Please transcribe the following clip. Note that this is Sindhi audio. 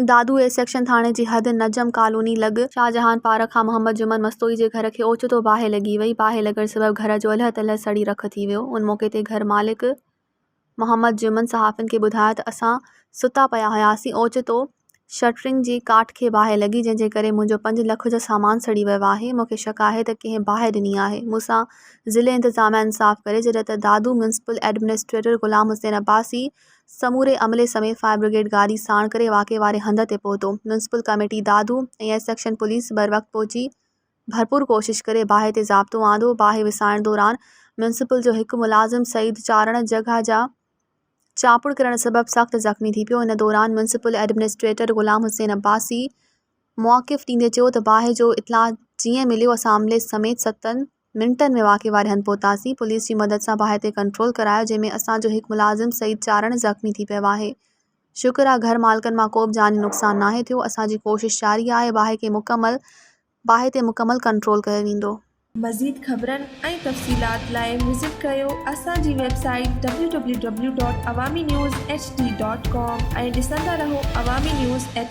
دادو اي سيڪشن ٿاڻي جي حد نجم ڪالوني لڳ شاهجهان پارڪ کان محمد جمن مستوئي جي گهر کي اوچتو باهه لڳي وئي، باهه لڳڻ سبب گهر جو الهه تلهه سڙي رک ٿي ويو، ان موقعي تي گهر مالڪ محمد جمن صحافين کي ٻڌايو ته اسان ستا پيا هياسين اوچتو شٽرنگ جي ڪاٺ کي باهه لڳي جنهن جي ڪري منهنجو پنج لک جو سامان سڙي ويو آهي، مون کي شڪ آهي ته ڪنهن باهه ڏني آهي، مون سان ضلعي انتظاميا انصاف ڪري، جڏهن ته دادو ميونسپل ايڊمنسٽريٽر غلام حسين عباسي سموري عملي سميت فائر برگيڊ گاڏي ساڻ ڪري واقعي واري هنڌ تي پهتو. Municipal committee Dadu ۽ S section police بروقت پهچي ڀرپور ڪوشش ڪري باهه تي ضابطو آندو. باهه وسائڻ دوران ميونسپل جو هڪ ملازم سعيد چارڻ جڳهه جا چاپڙ ڪرڻ سبب سخت زخمي ٿي پيو. ان دوران ميونسپل ايڊمنسٽريٽر غلام حسين عباسي موقف ڏيندي چيو ته باهه جو اطلاع جيئن مليو اسان عملي سميت ستن منٽن ۾ واقعي واري هنڌ پهتاسين، پوليس جي مدد سان باهه تي ڪنٽرول ڪرايو جنهن ۾ اسان جو هڪ ملازم سعيد چارڻ زخمي ٿي پيو آهي، شڪر آ گهر مالڪن مان ڪو به جاني نقصان ناهي ٿيو، اسان جي ڪوشش جاري آهي باهه کي مڪمل باهه تي مڪمل ڪنٽرول ڪيو ويندو. مزيد خبرن ۽ تفصيلات لاء وزٽ ڪريو اسان جي website W W W dot Awami news H D dot com ۽ ڏسندا رهو عوامي نيوز ايڇ.